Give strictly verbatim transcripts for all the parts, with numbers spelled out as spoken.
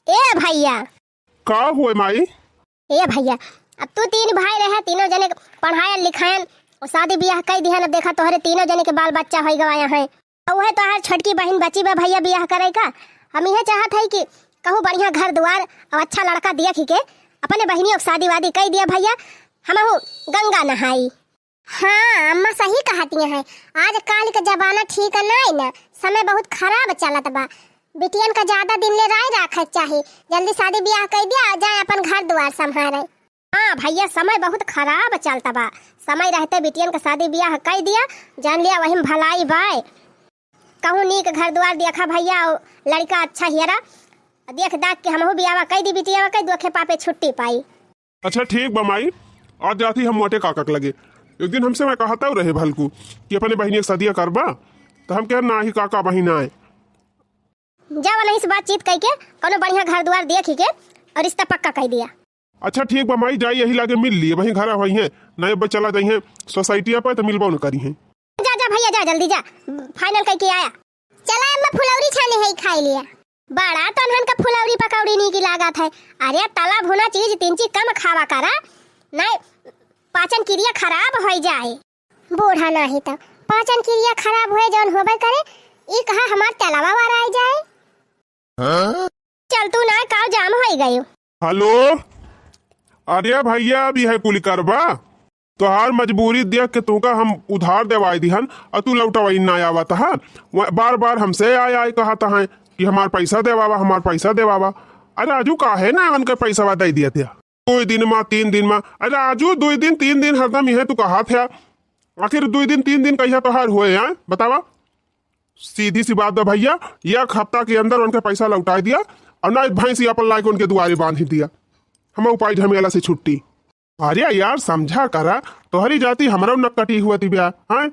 ए भइया। का हुए माई? ए भइया, अब तू तीन भाई रहे, तीनों जने पढ़ायन लिखायन और शादी बियाह कइ दिहन। अब देखा तोहरे तीनों जने के बाल बच्चा होइ गवा हैं। और उहे तोहार छोटकी बहिन बची बा भइया बियाह करे का। हम इहे चाहत हई कि कहूँ बढ़िया घर दुआर और अच्छा लड़का देखि के अपने बहिनियों के शादी वादी कइ दिया भइया, हमहू गंगा नहाई। हाँ अम्मा, सही कहतिया हैं। आज काल के जमाना ठीक नाई ना, समय बहुत खराब चलत बा। बिटियन का ज्यादा दिन ले राय राखे के चाही, जल्दी शादी बियाह कइ दिया और जाए अपन घर दुआर संभारे। हाँ भइया, समय बहुत खराब चलत बा, समय रहते बिटियन का शादी बियाह कइ दिया, जान लिया वही में भलाई बाय। कहूँ नीक घर दुआर देखा भइया, और लड़का अच्छा हियरा, देख दाख के हमहू बियाह कइ दी, बिटिया कइ दुखे पापे छुट्टी पाई। अच्छा ठीक बा माई, आज जाती हम मोटे काका के लगे। एक दिन हमसे मैं कहता रहे भलकू कि अपने बहिनी के सदिया करबा, तो हम कह नाही काका बहिन आए। जा वनही से बातचीत कइके कौनो बढ़िया घर दुआर देखि के और रिश्ता पक्का कइ दिया। अच्छा ठीक बा माई, जाई यही लागे मिल लिए, वहीं घरा होइहैं, नहीं अब चला जइहैं सोसाइटिया पर तो मिलबो न करिहैं। जा जा भइया जा, जल्दी जा, फाइनल कइके आया। चला अम्मा, फुलौरी छाने है, खाई लिया। बड़ा तनहन का फुलौरी पकौड़ी नीक लागत है। अरे तला भुना चीज तिनची कम खावा करा, नहीं पाचन क्रिया खराब होइ जाए। बूढ़ा नाही तो पाचन क्रिया खराब होए जौन होबे करे, ई कहा हमार तलवा वाराइ जाए। चल तू ना, काव जाम होइ गयो। हेलो, अरे भइया, अभी है कुल करबा? तोहार मजबूरी देख के तोका हम उधार देवाई दिहन, और तू लौटवाई ना आवत है। वह बार बार हमसे आय आय कहत हैं कि हमार पैसा देवावा, हमार पैसा देवावा। अरे राजू, काहे ना उनके पैसा दे दिया था? दुई दिन मा, तीन दिन मा, अरे राजू, दुई दिन, तीन दिन हरदम इहे तू कहत है। आखिर दुई दिन, तीन दिन कहिया तोहार होए हैं, बतावा? सीधी सी बात बा भइया, एक हफ्ता के अंदर उनके पैसा लौटाई दिया, और ना भैंसी अपन लाइके उनके दुआरे बांध दिया। हम उपाय झमेला से छुट्टी। अरे यार, समझा करा, तोहरी जाति हमरो नकटी हुआ ती ब्या, हैं?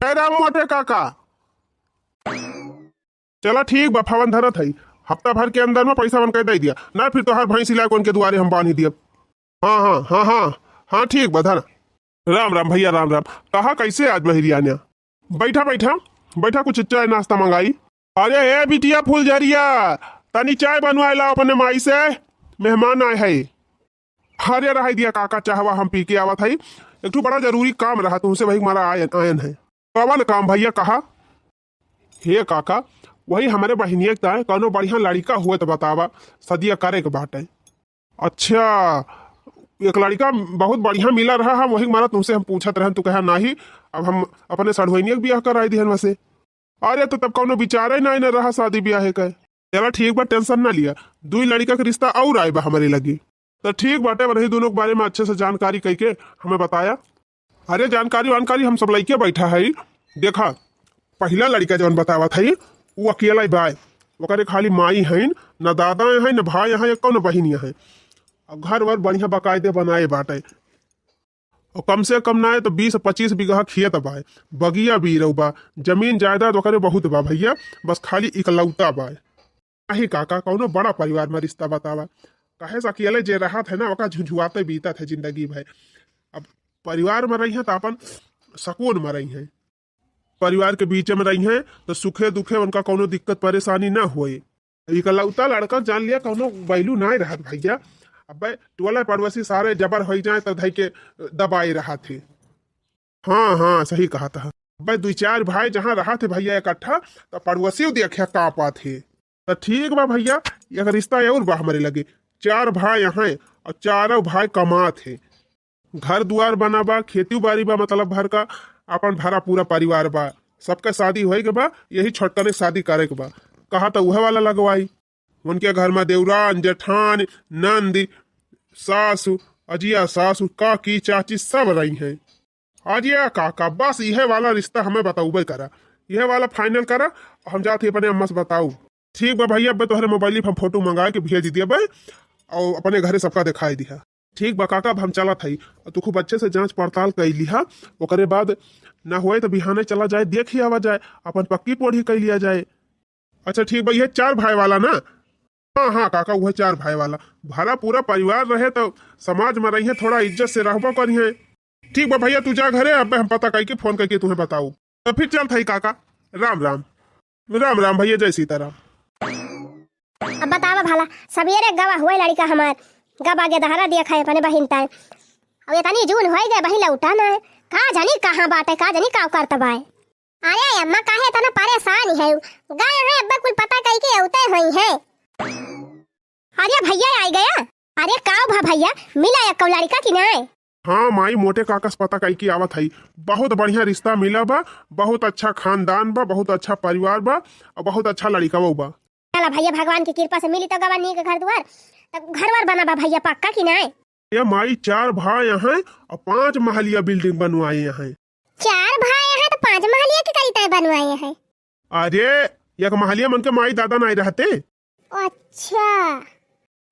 ए राम मोटे काका, चला ठीक बा, फोन धरत हई, हफ्ता भर के अंदर में पैसा उनके दे दिया, ना फिर तोहार भैंसी लाइके उनके दुआरे हम बांध दिया। हाँ, हाँ, हाँ, हाँ, हाँ, ठीक बा, धरा। राम राम भइया, राम राम। कहा कैसे आज बहिरिया ने? बैठा, बैठा, बैठा, कुछ चाय नाश्ता मंगाई। अरे ए बिटिया फुलझरिया, तनी चाय बनवाए ला अपने माई से, मेहमान आए है। अरे रहाई दिया काका, चाहवा हम पी के आवत हई, एक ठो बड़ा जरूरी काम रहा तुमसे, वही मारा आयन, आयन है। कवन काम भइया, कहा? हे काका, वही हमरे बहिनिया के ताए कौनो बढ़िया लड़िका हुए तो बतावा, सदिया करे के बाटे। अच्छा, एक लड़िका बहुत बढ़िया मिला रहा, हम वही मारा तुमसे हम पूछत रहन, तू कहा नाही, अब हम अपने सढ़ुआइनिया के बियाह कराई दिहन वसे। अरे तो तब कौनो विचारे नाही न रहा शादी बियाह के। चला ठीक बा, टेंशन ना लिया, दुई लड़िका के रिश्ता और आए बा हमरे लगी। तो ठीक बाटे, वही दोनों के बारे में अच्छे से जानकारी कइके हमें बताया। अरे जानकारी वानकारी हम सब लइके बैठा है। देखा, पहिला लड़िका जौन बतावत है, उ अकेला ही बाय, ओकरे खाली माई हईन, न दादा हैं, न भाई हैं, कौन बहिनिया है। अब घर वर बढ़िया बकायदे बनाए बाटे। और कम से कम ना है तो बीस पच्चीस बीघा खेत बाय, बगिया बीरऊ बा, जमीन जायदाद ओकरे बहुत बा भइया, बस खाली इकलौता बाय। नहीं काका, कौनो बड़ा परिवार में रिश्ता बतावा, काहे से अकेले जे रहत है ना, ओका झुझुआते बीतत है जिंदगी भर। अब परिवार में रही है तो अपन सकून में रही है, परिवार के बीच में रही है तो सुखे दुखे उनका कौनो दिक्कत परेशानी ना होए। इकलौता लड़का जान लिया कौनो value ना रहत भइया। अब टोला पड़ोसी सारे जबर हो जाए तो धई के दबाए रहत है। हाँ, हाँ, सही कहत ह। अबे दुई चार भाई जहाँ रहत है भइया इकट्ठा, तो पड़ोसी देखिया काँपत है। तो ठीक बा भइया, एक रिश्ता और बा हमरे लगे। चार भाई हैं और चारों भाई कमात है। घर दुआर बना बा, खेती बाड़ी बा, मतलब भर का अपन भरा पूरा परिवार बा। सबका शादी होए के बा, यही छोटकने शादी करे के बा। कहा तो उहे वाला लगवाई। उनके घर में देवरान, जेठान, नंद, सासु, अजिया सासु, काकी, चाची सब रही हैं। अजिया काका, बस इहे वाला रिश्ता हमें बताउबे करा, इहे वाला final करा, हम जात ही अपने अम्मा से बताऊ। ठीक बा भइया, अब तोहरे mobile पर हम photo मंगा के भेज दिया बे, और अपने घरे सबका दिखाई दिया। ठीक बा काका, अब हम चलत हई, और तू खूब अच्छे से जांच पड़ताल कर लिहा, ओकरे बाद ना होए तो बिहाने चला जाए, देख ही आवा जाए, अपन पक्की पोढ़ी कर लिया जाए। अच्छा ठीक बा, ये चार भाई वाला ना? हाँ, हाँ काका, वह चार भाई वाला। भरा पूरा परिवार रहे तो समाज में रही है, थोड़ा इज्जत से रहबो करी है। ठीक बा भइया, तू जा घरे, अब हम पता करके phone करके तुम्हें बताऊ। तो फिर चलत हई काका, राम राम। राम राम भइया, जय सीताराम। अब बतावा भला, सबेरे गवा हुए लड़िका हमार, गवा गेदहरा देखा है अपने बहिन ताए। अब इतनी जून होई गए, बहिन लौटा ना है। का जानी कहाँ बाटे, का जानी का करत बाए। अरे अम्मा, काहे इतना परेशान है? गए हैं अब्बा, कुल पता कई के औते होई है। अरे भैया आई गया। अरे का भा भैया, मिला या कौ लड़िका कि नाय? हाँ माई, मोटे काका से पता कई के आवत हई। बहुत बढ़िया रिश्ता मिला बा, बहुत अच्छा खानदान बा, बहुत अच्छा परिवार बा और बहुत अच्छा लड़िका बा। चला भैया, भगवान की कृपा से मिली तो गवा नीक घर दुआर, तो घर वर बना बा भैया पक्का कि नाय? ये माई, चार भाई हैं और पाँच महलिया building बनवाए हैं। चार भाई हैं तो पाँच महलिया के करी तय बनवाए हैं। अरे, एक महलिया मन के माई दादा नाय रहते। अच्छा।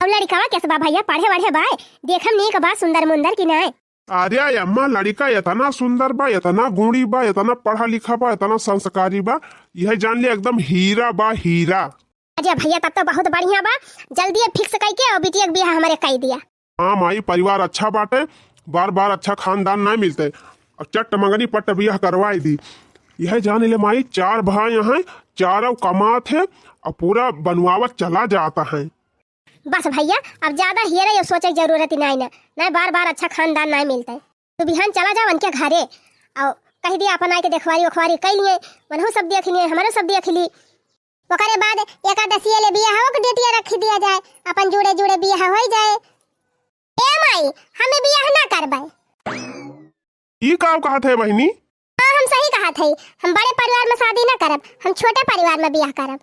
अब लड़िकवा कैसे बा भैया, पढ़े वढ़े बाय? देखम नीक बा, सुंदर मुंदर कि नाय? अरे अम्मा, लड़िका इतना सुंदर बा, इतना गुणी बा, इतना पढ़ा लिखा बा, इतना संस्कारी बा, यह जान ले एकदम हीरा बा, हीरा। अरे भैया, तब तो बहुत बढ़िया बा, जल्दी fix कई के और बिटिया के बियाह हमरे कई दिया। हाँ माई, परिवार अच्छा बाटे, बार बार अच्छा खानदान ना मिलते। अब चट मंगनी पट बियाह करवाई दी। यह जान ले माई, चार भाई हैं, चारों कमात हैं और पूरा बनवावत चला जाता है। बस भैया, अब ज्यादा हेरे यो सोचे की जरूरत ही नाय ना, ना बार बार अच्छा खानदान ना मिलते। तू बिहान चला जा उनके घरे और कह दिया अपन आके देखवारी उखवारी कई लिए, मनहु सब देख लिए, हमारे सब देख ली। ओकरे बाद एकादशी ले बियाह हो के डेटिया रख दिया जाए, अपन जुड़े जुड़े बियाह हो जाए। ए माई, हमें बियाह ना करबे। ई का कहत है बहिनी? हाँ, हम सही कहत है, हम बड़े परिवार में शादी ना करब, हम छोटे परिवार में बियाह करब।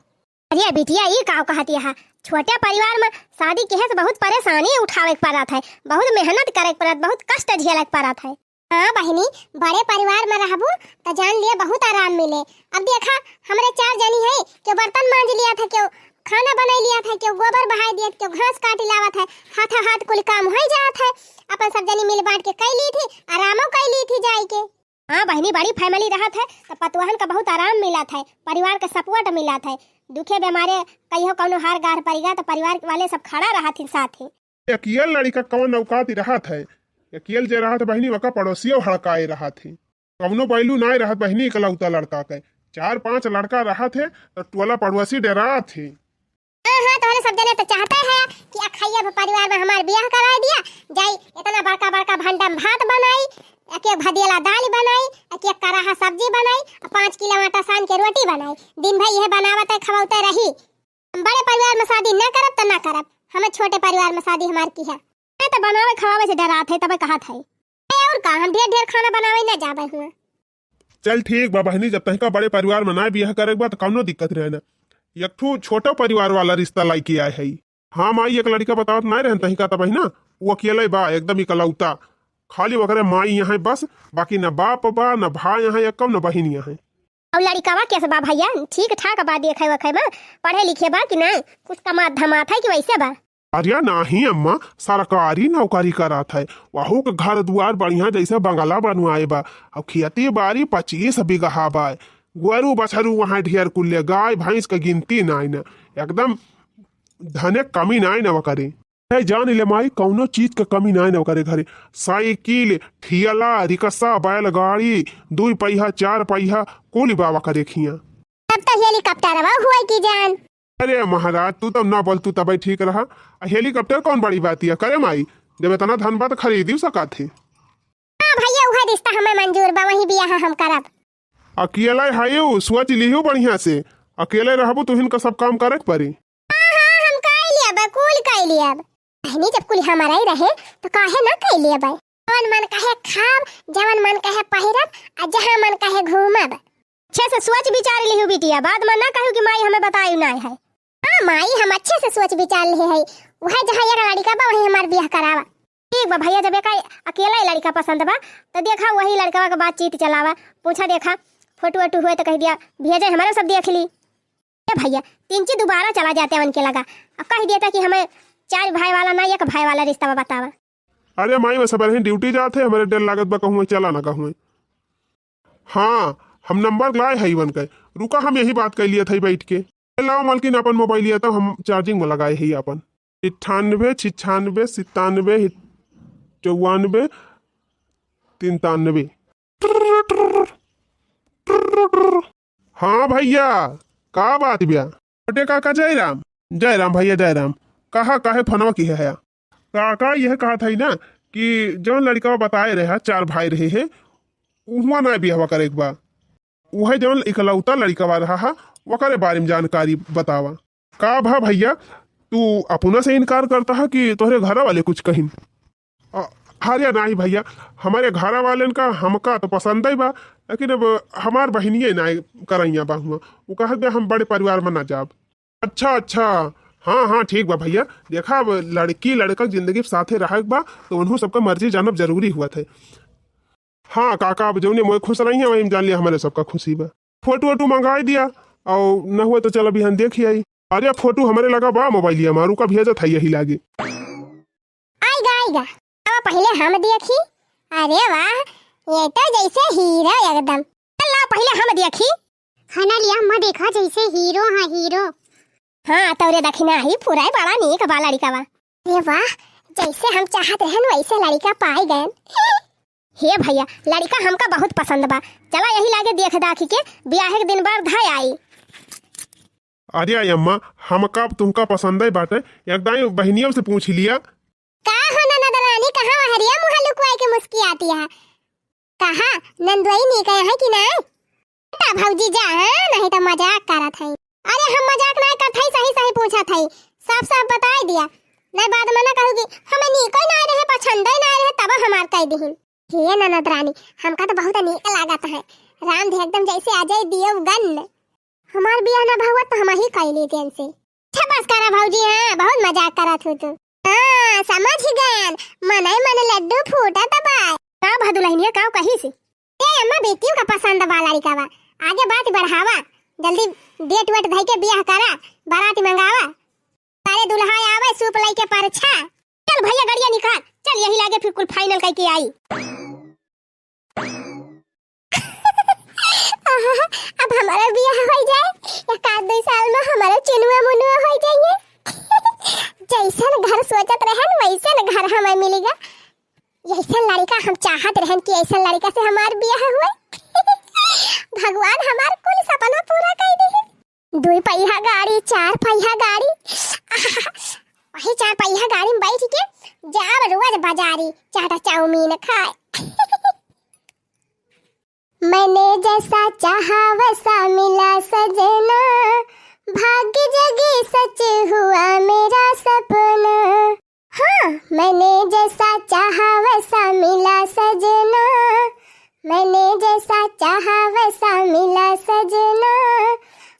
अरे बिटिया, ई का कहत है? छोटे परिवार में शादी किहे से बहुत परेशानी उठावे के पड़त है, बहुत मेहनत करे के पड़त, बहुत कष्ट झेले के पड़त है। हाँ बहिनी, बड़े परिवार में रहबू त जान लिए बहुत आराम मिले। अब देखा, हमरे चार जनी है, केहू बर्तन मांज लिया था, केहू खाना बनाई लिया था, केहू गोबर बहाई दिया, केहू घास काट लावत है, हाथों हाथ कुल काम हो जात है। अपन सब जनी मिल बांट के कई ली थी, आरामो कई ली थी जाई के। हाँ बहिनी, बड़ी family रहत है त पतोहन का बहुत आराम मिलत है, परिवार का support मिलत है। दुखे बेमारे कहियो कौनो हार गार पड़ गया त परिवार वाले सब खड़ा रहत ही साथ ही। अकेल लड़िका कौन औकात रहत है? अकेल जे रहत बहिनी, ओका पड़ोसियो हड़काए रहत है। कौनो value नाय रहत बहिनी, इकलौता लड़का के। चार पांच लड़का रहत है त टोला पड़ोसी डरात है। हाँ, हाँ, तोहरे सब जने तो चाहते हैं कि अखैया भ-, परिवार में हमार बियाह कराए दिया जाई। इतना बड़का बड़का भंडम भात बनाई, एक एक भदेला दाल बनाई, एक एक कराहा सब्जी बनाई, और पाँच किलो आटा सान के रोटी बनाई। दिन भर यह बनावत है, खवाते रही। हम बड़े परिवार में शादी ना करब त ना करब, हमें छोटे परिवार में शादी हमार किहे। मैं तो बनावे खवावे से डरात है, तबे कहत है। ए, और का, हम ढेर ढेर खाना बनावे ना जाबे हुआ। चल ठीक बा बहिनी, जब तहिका बड़े परिवार में ना बियाह करे के बा त कौनो दिक्कत रहे ना। एक ठो छोटा परिवार वाला रिश्ता लाइके आए है। हाँ माई, एक लड़िका बतावत ना रहन तहिका त बहिना, वो अकेले बा, एकदम इकलौता। खाली ओकरे माई यहाँ बस, बाकी न बाप बा, न भाई यहाँ, एक न बहिन यहाँ। और लड़िकवा कैसे बा भैया? ठीक ठाक बा, देखे वखे में, पढ़े लिखे बा कि नहीं? कुछ कमात धमात है कि वैसे बा? अरे नाही अम्मा, सरकारी नौकरी करत है, वहू के घर दुआर बढ़िया जैसे बंगला बनवाए बा, और खेती बाड़ी पच्चीस बीघा बा, गोरू बछरू वहाँ ढेर कुल्ले, गाय भैंस के गिनती नाई न, एकदम धने कमी नाई न ओकरे। है जान ले माई, कौनो चीज के कमी नाई न ओकरे घरे। साइकिल, ठियला, रिक्शा, बैलगाड़ी, दुई पहिया, चार पहिया, कुल बा ओकरे खिया। तब तो हेलीकॉप्टर बा हुआ की जान। अरे महाराज, तू तब ना बोल, तू तबे ठीक रहा। आ हेलीकॉप्टर कौन बड़ी बात है? करे माई, जब इतना धन बा त खरीदी सकत है। हाँ भैया, उहे रिश्ता हमें मंजूर बा, वही बियाह हम करब। अकेले हयू, सोच लिहू बढ़िया से। अकेले रहबू, तुहिन का सब काम करे के पड़ी। हाँ, हाँ, हम कई लेब, कुल कई लेब। बहिनी, जब कुल हमारा ही रहे, तो काहे ना कई लेब? जवन मन कहे खाब, जवन मन कहे पहिरब, आ जहाँ मन कहे घूमब। अच्छे से सोच विचार लिहू बिटिया, बाद में ना कहू कि माई हमें बताई ना है। हाँ माई, हम अच्छे से सोच विचार लिहे है। वह जहाँ एक लड़िका बा, वहीं हमार बियाह करावा। ठीक बा भैया, जब एका अकेला ही लड़िका पसंद बा, तो देखा वही लड़िकवा के बातचीत चलावा, पूछा देखा, फोटो वोटो हुए तो कह दिया भेजे, हमारे सब देख ली। ए भैया, तिनची दोबारा चला जाते उनके लगा, अब कह देता कि हमें चार भाई वाला ना, एक भाई वाला रिश्ता बा, बतावा। अरे माई, बस अब ड्यूटी जात है, हमारे डर लागत बा कहूँ चला ना कहूँ। हाँ, हम नंबर लाए है इवन के, रुका, हम यही बात कर लिया था बैठ के। लाओ मालकिन, अपन मोबाइल लिया था, हम चार्जिंग में लगाए है अपन। अट्ठानबे, छिछानबे, सितानबे, चौवानबे, तिंतानबे। हाँ भैया, का बात बा? छोटे काका जयराम। जय राम भइया, जय राम। कहा, काहे फोनवा किहे हया? काका, यह कहत हई ना कि जौन लड़िकवा बताए रहे, चार भाई रहे हैं, उहवा ना बियाहवा करे के बा। उहे जौन इकलौता लड़िकवा रहा हा, ओकरे बारे में जानकारी बतावा। का भा भइया, तू अपना से इनकार करता है कि तोहरे घरा वाले कुछ कहिन? अ, अरे नाही भइया, हमरे घरा वालेन का हमका तो पसंद ही बा, लेकिन अब हमार बहिनिये ना करइया बा हुआ। उ कहत बा, "हम बड़े परिवार में ना जाब।" अच्छा, अच्छा। हाँ, हाँ, ठीक बा भइया। देखा, अब लड़की लड़का जिंदगी साथे रहे के बा, तो उन्हों सबका मर्जी जानब जरूरी हुआ थे। हाँ काका, अब जौने मोए खुश रही है, वही में जान लिया, हमारे सबका खुशी बा। फोटो वोटो मंगाई दिया, और न हुआ तो चल अभी हम देखी आई। अरे, फोटो हमरे लगा बा मोबाइलिया में, रुका भेजत है यही लागे। आइगा, आइगा। अब पहिले हम देखी। अरे वाह, ये तो जैसे हीरो एकदम। चल, लाओ, पहिले हम देखी। है ना लिया, अम्मा, देखा जैसे हीरो, हाँ, हीरो। हाँ, तोरे दखिना ही पूरा ही बड़ा नीक बा लड़िका बा। अरे वाह, जैसे हम चाहत रहन वैसे लड़िका पाए गए। हे भइया, लड़िका हमका बहुत पसंद बा। चला यही लागे देख दाखी के बियाहे के दिन बार धाय आई। अरे अम्मा, हमका तुमका पसंद है बाटे, एक दाई बहनियों से पूछ लिया। का हो ननद रानी, कहाँ वहरिया मुँह लुकवाए के मुस्कियाती है? कहा, नंदुआई नीक है कि नाय? बेटा भौजी जा, हाँ, नहीं तो मजाक करत है। अरे हम मजाक नाय करत है, सही सही पूछत है, साफ साफ बताई दिया, नहीं बाद में ना कहू कि हमें नीक ही नाय रहे, पसंद ही नाय रहे, तब हमार कह दिहिन। हे ननद रानी, हमका तो बहुत नीक लागत है, रांधे एकदम जैसे अजय देवगन। हमार बियाह ना भवा तो हम ही कई लेते इनसे। अच्छा बस करा भौजी, हाँ, बहुत मजाक करत हो तू। हाँ, समझ गयन, मनई मन लड्डू फूटत बा। का भा दुलहिनिया, का कही से? ए अम्मा, बेटियों का पसंद बा लड़िका बा, आगे बात बढ़ावा, जल्दी डेट वेट धई के बियाह करा, बारात मंगावा, सारे दुल्हा आवे सूप लई के परछा। चल भइया गड़िया निकाल, चल यही लागे फिर कुल final कई के आई। आहा, अब हमारा बियाह हो जाए, एक आध दो साल में हमारा चुनुआ मुनुआ हो जाइए। जैसन घर सोचत रहन वैसन घर हमें मिलेगा, ऐसन लड़िका हम चाहत रहन कि ऐसन लड़िका से हमार बियाह हुए। भगवान हमार कुल सपना पूरा कर दे। दुई पहिया गाड़ी, चार पहिया गाड़ी, वही चार पहिया गाड़ी में बैठ के जाब रोज बाजारी चाट चाउमीन खाए। मैंने जैसा चाहा वैसा मिला सजना, भाग्य जगी सच हुआ मेरा सपना। हाँ, मैंने जैसा चाहा वैसा मिला सजना, मैंने जैसा चाहा वैसा मिला सजना,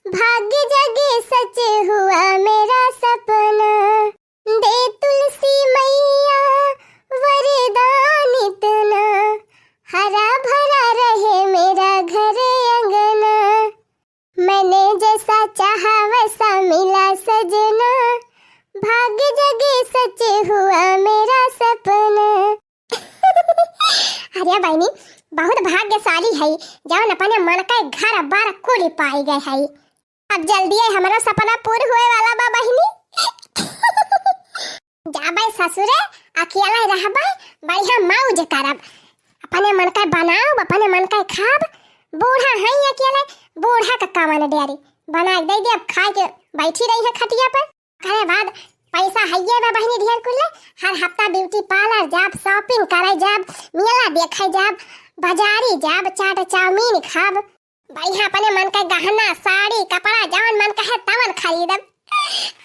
भाग्य जगी सच हुआ मेरा सपना। दे तुलसी मैया वरदान इतना, हरा भरा रहे मेरा घर अंगना। मैंने जैसा चाहा वैसा मिला सजना, भाग्य जगी सच हुआ मेरा सपना। अरे बहिनी, बहुत भाग्यशाली है, जौन अपने मन का घर बार कुल पाई गए है। अब जल्दी ही हमारा सपना पूर हुए वाला बा बहिनी। जाबे ससुरे, अकेले रहबे, बढ़िया मौज करब। अपने मन का बनाओ, अपने मन का खाब। बूढ़ा है अकेले, बूढ़ा का कवन डेरी बना के दे दे, अब खाए के बैठी रही है खटिया पर। करे बाद पैसा हइये बा बहिनी ढेर कुल्ले, हर हफ्ता beauty parlour जाब, shopping करे जाब, मेला देखे जाब, बाजारी जाब, चाट चाउमीन खाब। बढ़िया अपने मन के गहना, साड़ी, कपड़ा, जवन मन कहे तवन खरीदब।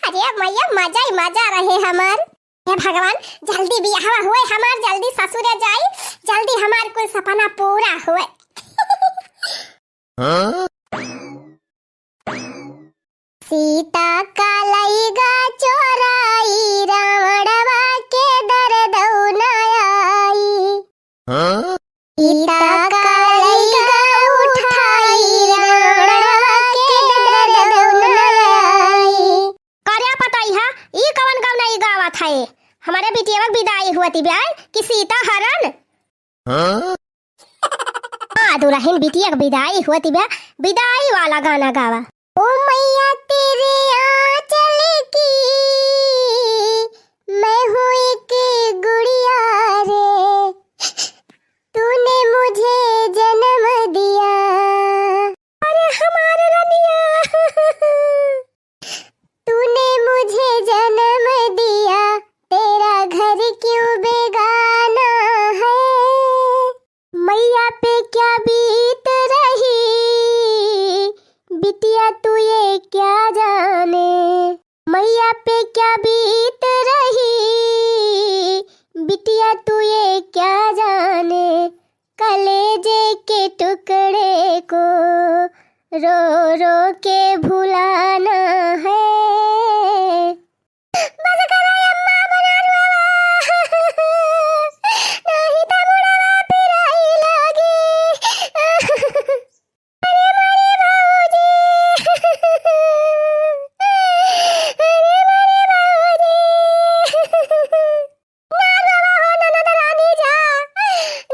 अरे मैया, मजा ही मजा रहे हमार। हे भगवान, जल्दी बियाहवा हुए हमार, जल्दी ससुरे जाई, जल्दी हमार कुल सपना पूरा हुए। सीता का लइगा चोराई, रावणवा के दरदौ न आई। सीता का लइगा उठाई, रावणवा के दरदौ न आई। करे पतोहिया, ई कवन गौना ई गावत है? हमारे बिटिया के विदाई हुआ थी ब्याह कि सीता हरण? हाँ, दुलहिन बिटिया के विदाई होती बा, विदाई वाला गाना गावा। ओ मैया तेरे आंचल की मैं हूँ एक गुड़िया रे, तूने मुझे जन्म दिया। अरे हमारे रनिया। तूने क्या बीत रही बिटिया, तू ये क्या जाने, कलेजे के टुकड़े को रो रो के भुलाना है। बस करो अम्मा, बना रो बाबा। नहीं तो मुड़वा पिराई लागी। अरे मोरे भौजी। अरे मोरे भौजी। ना रोवा हो ननद रानी, जा,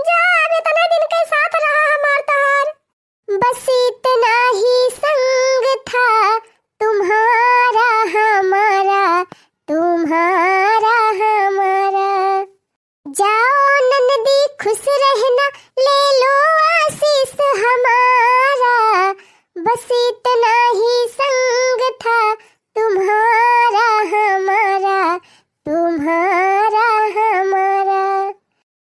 जा, अब इतने दिन के साथ रहा हमार तहार। बस इतना ही संग था तुम्हारा हमारा, तुम्हारा हमारा। जाओ ननदी खुश रहना, ले लो आशीष हमारा। बस इतना ही संग था तुम्हारा हमारा, तुम्हारा हमारा।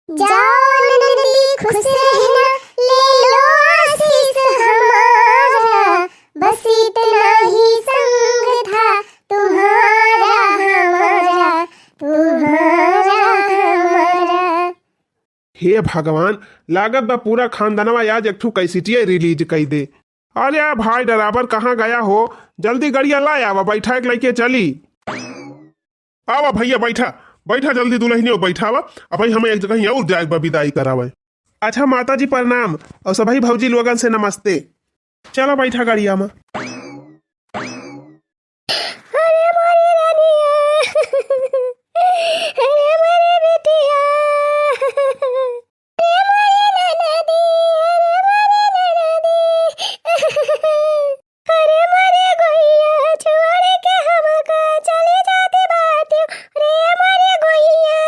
जाओ ननदी खुश रहना, ले लो आशीष हमारा। बस इतना ही संग था तुम्हारा हमारा, तुम्हारा हमारा। हे भगवान, लागत बा पूरा खानदानवा आज एक ठो कैसेटिया release कई दे। अरे भाई ड्राइवर, कहाँ गया हो? जल्दी गड़िया ला आवा, बैठा के लेके चली। आवा भैया, बैठा, बैठा जल्दी दुलहिनियो, बैठावा। अबही हमें एक जगह और जाए बा विदाई करावे। अच्छा माता जी प्रणाम, और सबही भौजी लोगन से नमस्ते। चला बैठा गाड़िया में। अरे मोरी रानिया, अरे मोरी बिटिया, अरे मोरी ननदी, अरे मोरी ननदी। अरे मोरे गोइया, छोड़ के हमका चली जाती बाटियो। रे मोरे गोइया,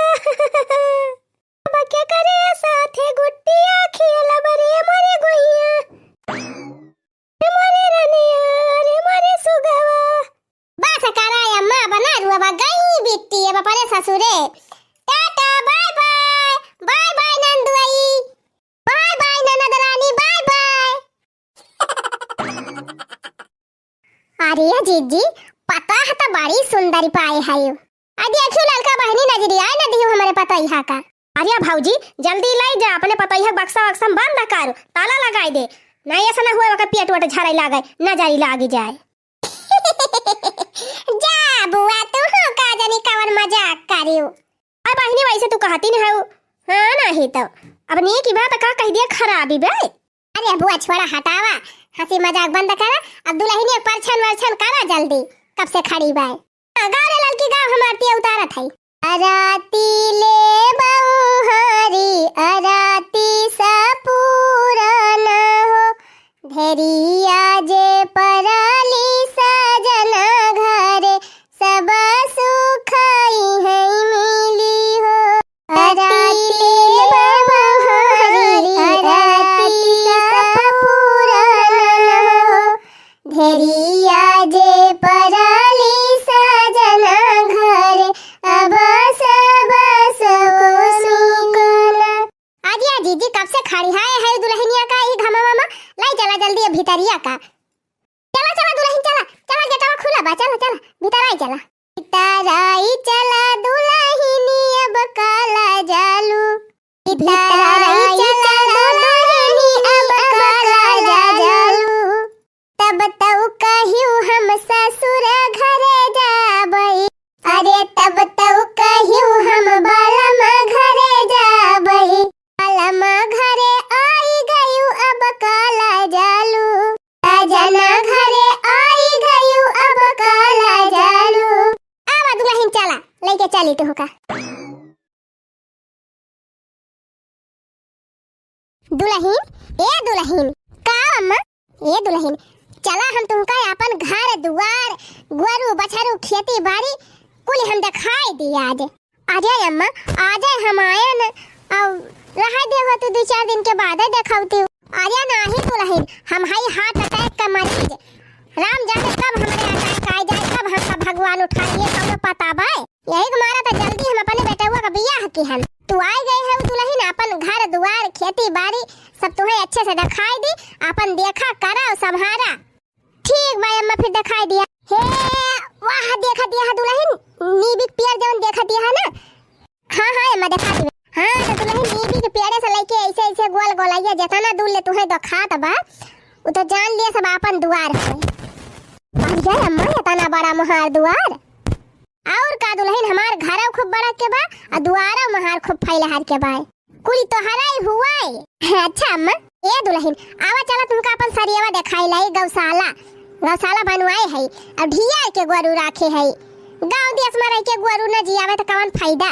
अब के करे साथे गुट्टिया खेलब रे मोरे गोइया। रे मोरे रनिया, रे मोरे सुगवा। बस करा अम्मा, बना रुआ गई बिट्टी अब अपने ससुरे। टाटा, bye bye, bye bye नंदुआई। Bye bye ननद रानी, bye bye। अरे जीजी, पतोह तो बड़ी सुंदर पाए है। आ देखियो ललका बहिनी नजरी आए न दियो हमरे पतोहिया का। अरे भौजी, जल्दी लाई जा, अपने पतोहिया के बक्सा वक्सा में बंद कर, ताला लगाई दे, नहीं ऐसा ना हुए ओकर पेट वट झरे लागे, नजरी लागी जाए। जा बुआ, तू हो का जानी कवन मजाक करियो। अब बहिनी, वैसे तू कहती नहीं है, हाँ, नहीं तो अब नीक बा तो का कह दिया खराबी बे। अरे बुआ, छोड़ा, हटावा, हंसी मजाक बंद करा। अब दुलहिनिया परछन वरछन करा जल्दी, कब से खड़ी बा। हाँ, गाओ रे ललकी, गाओ, हम आरती उतारत है। अराती ले बहुहारी, अराती सपूरन हो, धेरिया जे परली सजना घरे, सब सुख इहै मिली हो। अराती ले बहुहारी, अराती सपूरन हो, धेरिया जे परली सजना घरे, अब सब सुख मिली। आजी, आजी जी, कब से खड़ी है, है दुलहिनिया का ई घमवा में? लाई चला जल्दी अब भितरिया का। चला, चला दुलहिन, चला, चला, गेटवा खुला बा, चला, चला, भितराई चला। भितराई चला दुलहिनी, अब काला जालू। भितराई चला दुलहिनी, अब काला जालू। तब तउ कहियो हम ससुर घरे जाबई। अरे तब तउ कहियो हम बलम घरे जाबई। बलम घरे आई गयू अब काला जालू। सजना घरे आई गयू अब काला जालू। आवा दुलहिन चला, लइके चली तुहका। दुलहिन, ए दुलहिन, का अम्मा? ए दुलहिन, चला हम तुमका आपन घर दुआर, गोरू बछरू, खेती बारी कुल हम देखाई दी आज। अरे अम्मा, आजे हम आयन, अब रहा देव तू दू चार दिन के बाद देखौती। अरे नाही दुलहिन, हम हई heart attack का मरीज। राम जाने कब हमरे attack आ जाए, कब हमका भगवान उठा लिए, कौनो पता बाय। यही के मारा तो जल्दी हम अपने बेटवा का बियाह किहन। तू आए गए है दुलहिन, अपन घर दुआर खेती बारी सब तुम्हें अच्छे से दिखाई दी, अपन देखा करा और संभारा। ठीक बा अम्मा, फिर दिखाई दिया। हे वाह, देखा दिया है दुलहिन, नीबी के पेड़ जौन देखत है ना? हाँ, हाँ, अम्मा, देखा दिए। हाँ, तो दुलहिन नीबी के पेड़े से लइके ऐसे, ऐसे गोल, गोल आइया, जेतना दूर ले तुहे देखात बा, उ तो जान लिया सब आपन दुआर है। अरे अम्मा, एतना बड़ा मोहार दुआर। और का दुलहिन, हमार घरौ खूब बड़ा के बा, आ दुआरौ मोहार खूब फैलहार के बा। कुल तोहरा ही हुआ है। अच्छा अम्मा, ए दुलहिन, आवा चला तुमका अपन सरियवा देखाई लाई, गौशाला, गौशाला बनवाए है, अब ढियार के गोरू राखे है। गाँव देश में रह के गोरू न जियावे तो कौन फायदा?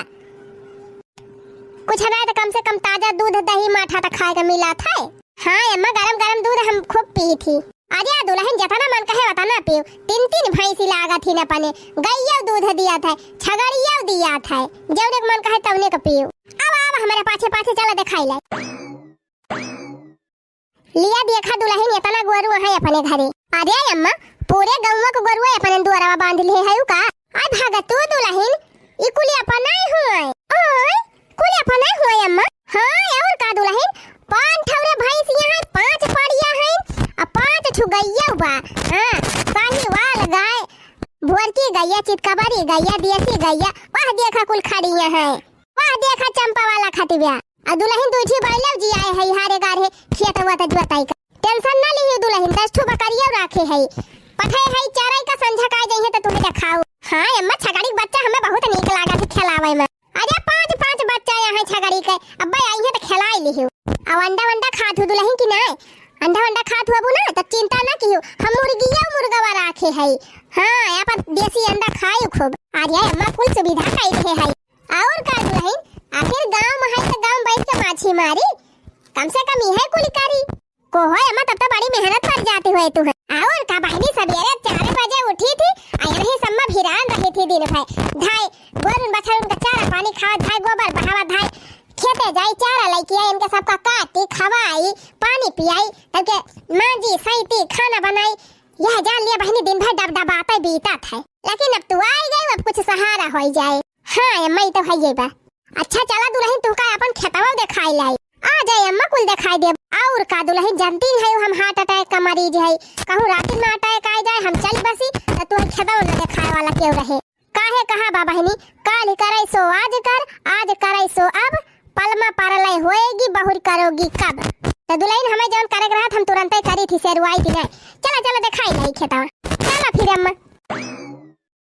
कुछ ना तो कम से कम ताजा दूध, दही, माठा तो खाए के मिलत है। हाँ अम्मा, गरम गरम दूध हम खूब पीत ही। अरे दुलहिन, जतना मन कहे वतना पीव। तीन तीन भैंसी लागत ही न अपने, गइयौ दूध दियत है, छगड़ियौ दियत है, जौने के मन कहे तौने के पीव। अब, अब हमरे पाछे पाछे चला देखाई लाई। लिया देखा दुलहिन, एतना गोरू है अपने घरे। अरे अम्मा, पूरे गौवा के गोरुआ अपने दुआरवा बांध ले है का? अरे भागा तू दुलहिन, ई कुल अपना ही हुआ है। ओए, कुल अपना ही हुआ है अम्मा। हाँ, और का दुलहिन, पाँच ठौरे भैंसिया है, पाँच पड़िया है, आ पाँच ठो गइया बा। हाँ, साहिवाल गाय, भोरकी गइया, चितकबरी गइया, देसी गइया, वह देखा कुल खड़िया है। वह देखा चंपा वाला खटिया। आ दुलहिन दूठी बैलौ जियाए है, हारे गारे खेत वत जोताई का। टेंशन ना लिही दुलहिन, दस ठो बकरियौ राखे है। पठे है चराई का, संझा का जइहे तो तुम्हें देखाऊ। हाँ अम्मा, छगड़ी के बच्चा हमें बहुत नीक लागत है खेलावे में। अरे पाँच पाँच बच्चा यहाँ छगड़ी के, अब्बे आइहे तो खेलाई लिही। अब अंडा वंडा खात हु दुलहिन कि नाय? अंडा वंडा खात हु अबू ना, तो चिंता ना किहु, हम मुर्गियौ मुर्गवा राखे है। हाँ, यहाँ पर देसी अंडा खायु खूब। अरे अम्मा, कुल सुविधा कई दे है। और का दुलहिन, आखिर गाँव में है तो गाँव में बैठ के माछी मारी, कम से कम इहे कुल करी। को हो अम्मा, तब तो बड़ी मेहनत पर जाती हुए तू है। और का बहिनी, सबेरे चार बजे उठी थी, आ यही सब में भिरान रही थी दिन भर। धाई गोरुन बछरुन का चारा पानी खावा, धाई गोबर बहावा, धाई खेते जाई, चारा लइके आई, इनके सबका काटी, खवाई, पानी पियाई, तब के मांजी, सैती, खाना बनाई। यह जान लिया बहिनी, दिन भर डबडबाते बीतत है, लेकिन अब तू आई गई, अब कुछ सहारा होई जाए। हाँ अम्मा, ई तो है ये बा। अच्छा चला दुलहिन, तुहका अपन खेतवा देखाई लाई। आ जाए अम्मा, कुल देखाई देब। और का दुलहिन, जानती है हम heart attack का मरीज है, कहूँ रात में attack आ जाए, हम चल बसी तो तू खेतवा न देखाए वाला क्यों रहे? काहे कहा बा बहिनी, काल करे सो आज कर, आज करे सो अब, पल में परलय होएगी, बहुर करोगी कब। तो दुलहिन, हमें जौन करे के रहत हम तुरंते करी थी, सेरुआई थी नहीं। चला चला देखाई लाई खेतवा, चला फिर अम्मा।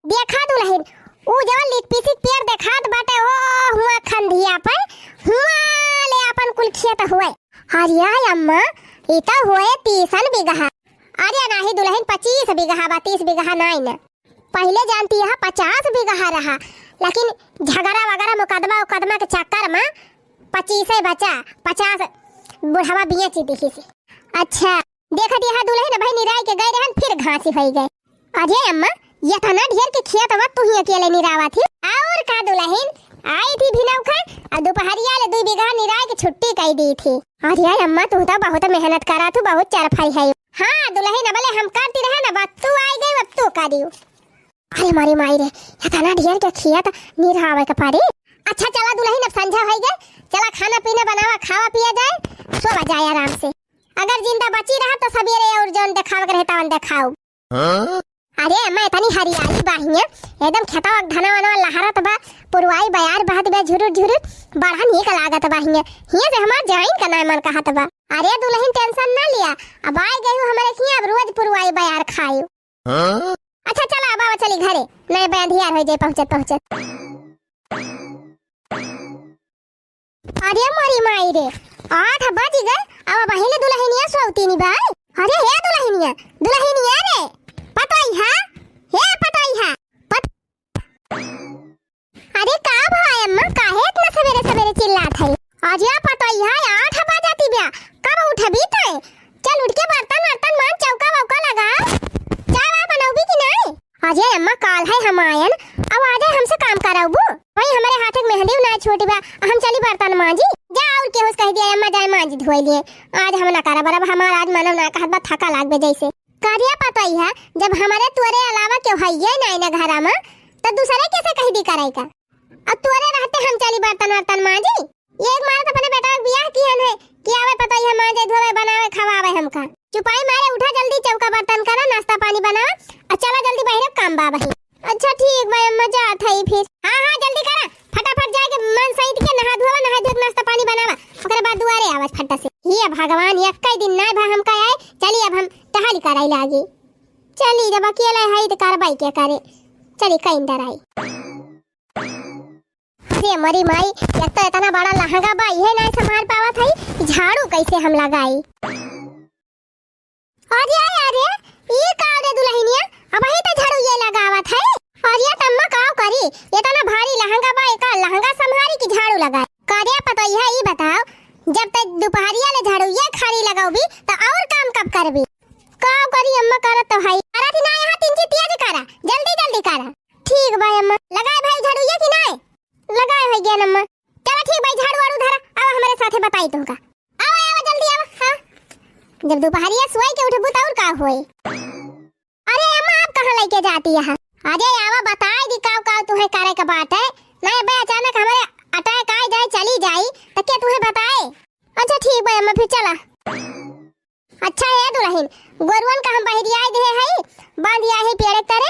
देखा दुलहिन, ऊ जवन लिकपिसिक पेड़ देखात बाटे, ओ हुआ खंधिया पे, हुआ ले आपन कुल खेत हुए। अरे अम्मा, ई त हुए तीसन बिगहा। अरे नाही दुलहिन, पच्चीस बिगहा बा, तीस बिगहा नाई न। पहिले जानती है पचास बिगहा रहा, लेकिन झगड़ा वगैरह, मुकदमा उकदमा के चक्कर में पच्चीसे बचा, पचास बुढ़वा बेच दिहिस। अच्छा, देखत यहाँ दुलहिन भाई निराई के गए रहन, फिर घासी होई गए। अरे अम्मा, एतना ढेर के खेत बा, तू ही अकेले निरावत ही? और का दुलहिन, आई थी भिनौखा, और दोपहरिया ले दुई बिगहा निराई के छुट्टी कई दी थी। अरे अम्मा, तू तो बहुत मेहनत करा, तू बहुत चरफाई है। हाँ दुलहिन, अबले हम करती रहे ना, बस तू आई गई, अब तू करियो। अरे मारी माई रे, एतना ढेर के खेत निरावे के पड़ी। अच्छा चला दुलहिन, अब संझा होई गए, चला खाना पीना बनावा, खावा पिया जाए, सोवा जाए आराम से। अगर जिंदा बची रहा तो सबेरे और जौन देखावे के रहे तवन देखाऊ। हाँ? अरे अम्मा, एतनी हरियाली बा हियाँ, एकदम खेतवा के धनवा वनवा लहरत बा, पुरवाई बयार बहत बा झुरुर झुरुर, बड़ा नीक लागत बा हियाँ। हियाँ से हमार जाइन का नाय मन कहत बा। अरे दुलहिन, tension ना लिया, अब आए गए हो हमारे हियाँ, अब रोज पुरवाई बयार खाए। हाँ? अच्छा चला, अब आवा चली घरे, नहीं बे अंधियार हो जाए पहुँचत पहुँचत। अरे मोरी माई रे, आठ बज गए, अब पहिले दुलहिनिया सोवतीनी बा। अरे हे दुलहिनिया, दुलहिनिया रे, पतोहिया, हे पतोहिया, पत-, अरे का भा अम्मा, काहे इतना सवेरे सवेरे चिल्लात है? अरे पतोहिया, आठ बजती बा, कब उठबी तै? चल उठ के बर्तन वर्तन मांज, चौका वौका लगा, चाय वाय बनौबी कि नहीं? अरे अम्मा, काल है हम आयन, अब आ जाए, हमसे काम कराउबू। वही हमारे हाथ एक मेहंदी ना छूटी बा, हम चली बर्तन मांजी। जा और केहू से कह दिया अम्मा जाए मांजी धोए लिए, आज हम ना करब, अब हमारा आज मनव ना कहत बा, थका लाग बे जैसे। करिया पतोहिया, जब हमारे तोरे अलावा केहू हइये नाई ना घरा में, तो दूसरे कैसे कह दी करे का? अब तोरे रहते हम चली बर्तन वर्तन मांजी। ये एक मारत अपने बेटा के बियाह किहन है कि आवे पतोहिया मांजे धोवे बनावे खवावे हमका। चुपाई मारे उठा जल्दी चौका बर्तन करा नाश्ता पानी बनावा और चला जल्दी बहिरे काम बा बही। अच्छा ठीक बा अम्मा जा थई फिर। हाँ, हाँ, जल्दी करा, फटाफट जाके मन सहित के नहा धोवा, नहा धो के नाश्ता पानी बनावा, ओकरे बाद दुआरे आवा फटा से। हे भगवान, एक्कै दिन नाय भा हमका आए, चली अब हम टहल कराई लागी। चली, जब अकेले हई त करबाई के करे, चली कहीं डराई। अरे मरी माई, एक तो इतना बड़ा लहंगा बा, इहे नाय संभाल पावत हई, झाड़ू कैसे हम लगाई? अरे, अरे, ई का रे दुलहिनिया, अबही त झाड़ू ये लगावत है। अरे तम्मा, का करी, इतना भारी लहंगा बा, एका लहंगा संभारी कि झाड़ू लगाई? करे पतोहिया, ई बताओ, जब तक दुपहरिया ले झाड़ू ये खाली लगाउबी, त और काम कब करबी? का करी अम्मा, करत तो है। अरे थी ना, यहाँ तीन चीज तेज करा, जल्दी जल्दी करा। ठीक बा अम्मा। लगाए भाई झाड़ू ये कि नाय? लगाए होइ गया अम्मा। चला ठीक भाई, झाड़ू वाड़ू धरा, आवा हमरे साथे बताई तुमका। आवा, आवा, जल्दी आवा। हाँ, जब दुपहरिया सोई के उठबू त और का होई? अरे अम्मा, आप कहाँ लेके जाती है? अरे आवा, बताई दी काव काव तुहे करे के बात है। नहीं बे, अचानक हमरे अटैक आए जाए, चली जाई, त के तुहे बताए? अच्छा ठीक बा अम्मा, फिर चला। अच्छा ए दुलहिन, गोरुअन का हम बहरियाई देहे हई, बांध आए हई पेड़े तरे,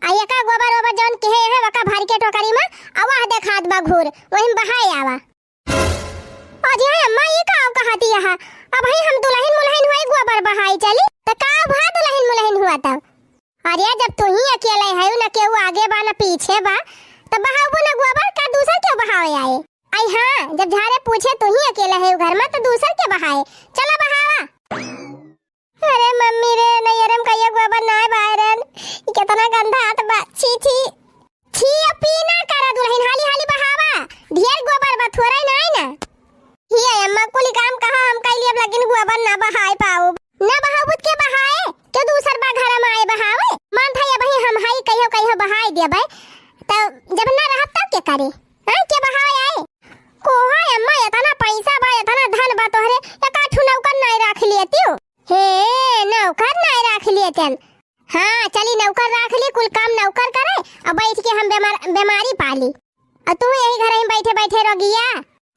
आ एका गोबर ओबर जौन केहे है, वका भर के टोकरी में, आ वह देखात बा घूर, वही में बहाए आवा। अरे अम्मा, ई का कहती है? अबही हम दुलहिन मुलहिन होई गोबर बहाई चली, त का भा दुलहिन मुलहिन हुआ तब? अरे जब तू ही अकेले है, न केहू आगे बा, न पीछे बा, त बहाबू न गोबर का दूसर क्यों बहावे आए? आई हाँ, जब झारे पूछे तू ही अकेले है घर में, त दूसर के बहाए? चला बहावा। अरे मम्मी रे, नैहरे में कहियो गोबर नाय बहाए रहन। ई केतना गंधात बा। छी, छी। छी, अब पी ना करा दुलहिन, हाली हाली बहावा। ढेर गोबर बा, थोड़ा ही नाय ना। हिया अम्मा, कुली काम कहा हम कइली, अब लेकिन गोबर ना बहाए पाउब। ना बहाउब त के बहाए? क्यों दूसर बा घर में आए बहावे? मान भाई, अबही हम हई, कहियो कहियो बहाए देबे। त जब ना रहब तब के करे? हाँ, के बहावे आए? कोहा अम्मा, एतना पैसा बा, एतना धन बा तोहरे, एका ठू नौकर नाय राख लेतियो। हे, नौकर नाय राख लेतन। हाँ, चली नौकर राख ली, कुल काम नौकर करे, और बैठ के हम बेमार, बेमारी पाली। और तू यही घर में बैठे बैठे रोगिया,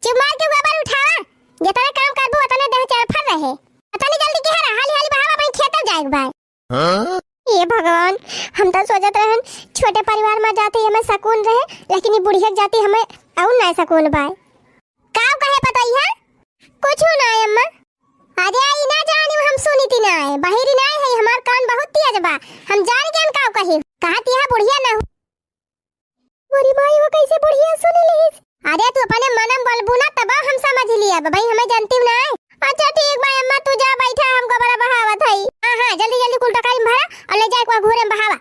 चुप मार के गोबर उठावा, जितने काम करबू उतने देह चरफर रहे। तनी जल्दी के हरा, हाली हाली बहावा, वहीं खेतल जाए के बा। हाँ? ये भगवान, हम तो सोचत रहन छोटे परिवार में जाते हमें सुकून रहे, लेकिन ये बुढ़िया के जाती हमें और ना सुकून बा। का कहे पतोहिया? कुछ ना अम्मा। अरे ई ना जानी हम सुनित ना है, बहिरी ना है, हमार कान बहुत तेज बा, हम जान गए का कही। कहती है बुढ़िया ना हो। मोरी माई, वो कैसे बुढ़िया सुन लिहिस? अरे तू अपने मनम बोलबू ना तब हम समझ लिया, भाई हमें जानती ना है। अच्छा ठीक बा अम्मा, तू जा बैठा, हम गोबरा बहावत हई। हाँ हाँ, जल्दी जल्दी कुल टोकरी में भरा और ले जाए के घूरे में बहावा।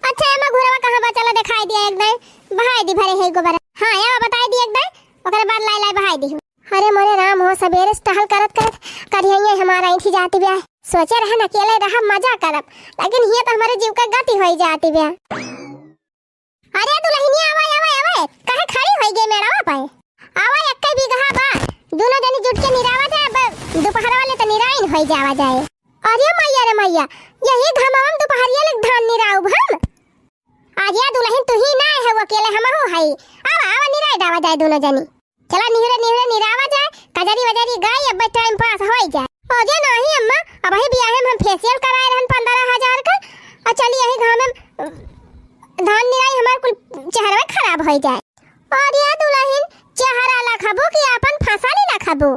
अच्छा अम्मा, घुरवा कहाँ बा? चला देखाई दिया एक दाई, बहाई दी भरे है गोबर। हाँ, या बताई दी एक दाई, ओकरे बाद लाई लाई बहाई दी। अरे मोरे राम हो, सबेरे से टहल करत करत करिहइये हमारा ऐंठी जाती बा। सोचे रहन अकेले रहब, मजा करब, लेकिन हिया तो हमारे जीव का गति होई जाती बा। अरे दुलहिनिया, आवा, आवा, आवा, काहे खड़ी होई गई मेड़वा पे? आवा, एक्के बीघा बा, दोनों जनी जुट के निरावा जाए, ब-, दोपहर वाले तो निराइन होई जावा जाए। अरे मैया रे मैया, यही घमवा में दोपहरिया ले धान निराउब हम। अरे दुलहिन, तू ही ना है, वो अकेले हमहू हई। आवा, आवा, निराई डावा जाए दोनों जनी। चला निहरे निहरे निरावा जाए, कजरी वजरी गाई, अब टाइम पास होई जाए। अरे नाही अम्मा, अबही बियाहे में हम फेशियल कराए रहन पन्द्रह हजार का, और चली यही घाम में, अ, धान निराई, हमार कुल चेहरवा खराब होई जाए। अरे दुलहिन, चेहरा लखबू कि आपन फसली लखबू?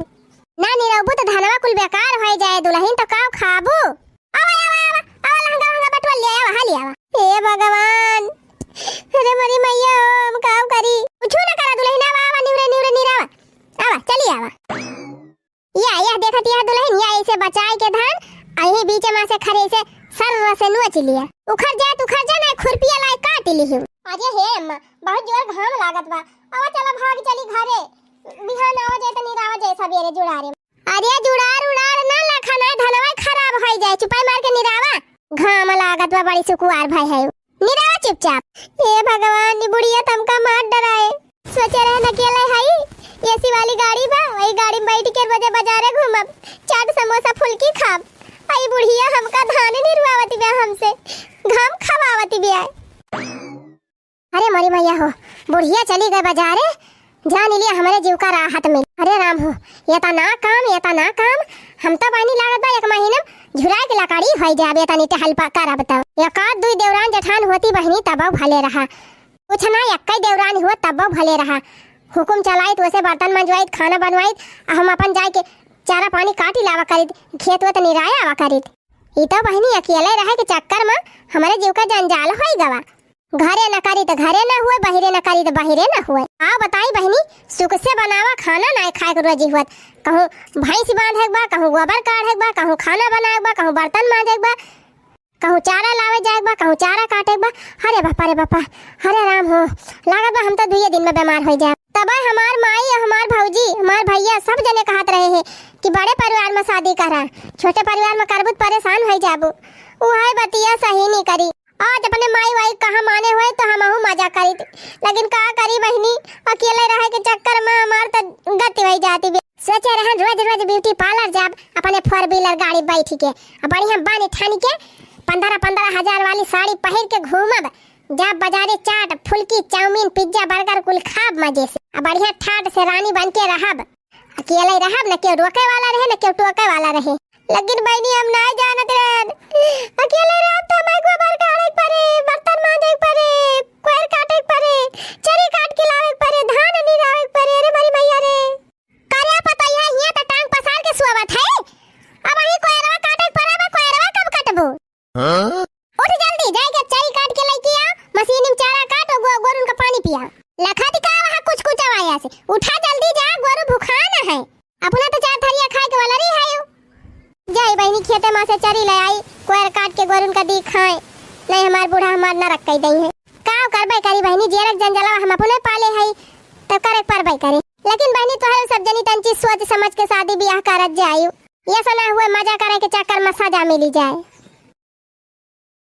ना निरौबू तो धनवा कुल बेकार होई जाए दुलहिन, तो का खाबू? आवा, आवा, आवा, आवा, लहंगा, लहंगा बटुआ ले आवा, हाली आवा। हे भगवान, अरे मोरी मैया, हम का करी? कुछ ना करा दुलहिन, आवा, आवा, निहुरे, निहुरे, निरावा। आवा, चली आवा। या, या, देखत या दुलहिन, या ऐसे बचाए के धान, आ यही बीच में से खरे से सर्र से नोच लिया। उखड़ जाए तो उखड़ जाए, ना खुरपिया लाए काट लिही। अरे हे अम्मा, बहुत जोर घाम लागत बा। आवा, चला भाग चली घरे। बिहान आवा जाए तो निरावा जाए सबेरे जुड़ारे। अरे जुड़ार उड़ार ना लखा, ना धनवा खराब होई जाए, चुपाई मार के निरावा। घाम लागत बा, बड़ी सुकुवार भाई है। निरावा चुपचाप। हे भगवान, ई बुढ़िया तमका मार डराए। सोचे रहे न अकेले हई, एसी वाली गाड़ी बा, वही गाड़ी में बैठ के रोजे बाजारे घूमब, चाट समोसा फुल्की खाब। आई बुढ़िया हमका धान निरुआवत बा हमसे, घाम खवावत बा। अरे मोरी मैया हो, बुढ़िया चली गए बाजारे, जान लिया हमरे जीव का राहत मिल। अरे राम हो, एतना काम, एतना काम, हम तो बहिनी लागत बा एक महीना में झुराए के लकड़ी होइ जाबे, एतनी टहल पा करब तब। एक आध दुई देवरान जेठान होती बहिनी तबो भले रहा, कुछ ना, एक्कै देवरान हुआ तबो भले रहा। हुकुम चलाइत, वैसे बर्तन मंजवाइत, खाना बनवाइत, आ हम अपन जाए के चारा पानी काटी लावा करित, खेत वेत निराया आवा करित। ई तो बहिनी अकेले रहे के चक्कर में हमरे जीव का जंजाल होइ गवा। घरे न करी त घरे न हुए, बहिरे न करी त बहिरे न हुए। का बताई बहिनी, सुख से बनावा खाना नाय खाए के रोजी हुअत। कहूँ भैंस बांधे के बा, कहूँ गोबर काढ़े के बा, कहूँ खाना बनाए के बा, कहूँ बर्तन मांजे के बा, कहूँ चारा लावे जाए के बा, कहूँ चारा काटे के बा। अरे बापा रे बापा, अरे राम हो, लागत बा हम तो दुइये दिन में बीमार होइ जाए। तबे हमार माई, हमार भौजी, हमार भैया सब जने कहत रहे हैं कि बड़े परिवार में शादी करा, छोटे परिवार में करबू त परेशान होइ जाबू। उहे बतिया सही नहीं करी। आज अपने माई वाई कहाँ माने हुए तो हमहू मजा करी थी, लेकिन का करी बहिनी, अकेले रहे के चक्कर में हमार तो गति होइ जाती बे। सोचे रहन रोज रोज ब्यूटी पार्लर जाब, अपने फोर व्हीलर गाड़ी बैठ के, आ बढ़िया बानी ठानी के, पन्द्रह पन्द्रह हजार वाली साड़ी पहिर के घूमब, जाब बाजारे चाट, फुल्की, चाउमीन, पिज्जा, बर्गर कुल खाब मजे से, आ बढ़िया ठाट से रानी बन के रहब। अकेले रहब, न केहू रोके वाला रहे, न केहू टोके वाला रहे। लेकिन बहिनी, हम नाय जानत रहन। अकेले रहब त हमार गोबर काढ़े के परे, बर्तन मांजे के परे, कोयर काटे के परे, चरी काट के लावे के परे, धान निरावे के परे। अरे मोरी मैया रे। करे पतैया हियां त टांग पसार के सोवत है। अब वही कोयरवा काटे के परे बा, कोयरवा कब कटबो? हाँ? उठ जल्दी, जाए के चरी काट के लइके आ, मशीन में चारा काट और गो-, गोरुन का पानी पिया। लखत का वहाँ कुछ कुछ आवाज से। उठा जल्दी जा, गोरु भुखान है। अपना तो चार थरिया खाए के वाला रही है। जाई बहिनी खेते में से चरी ले आई, कोयर काट के गोरुन का दी खाए। नहीं हमार बूढ़ा हमार नरक कई दई है। का करबे करी बहिनी, जेरक जंजलवा हम अपने पाले है, तो करे के परबे करे। लेकिन बहिनी तोहरे सब जनी तंची सोच समझ के शादी ब्याह करत जाई। ये सना हुए मजा करे के चक्कर में सजा मिली जाए।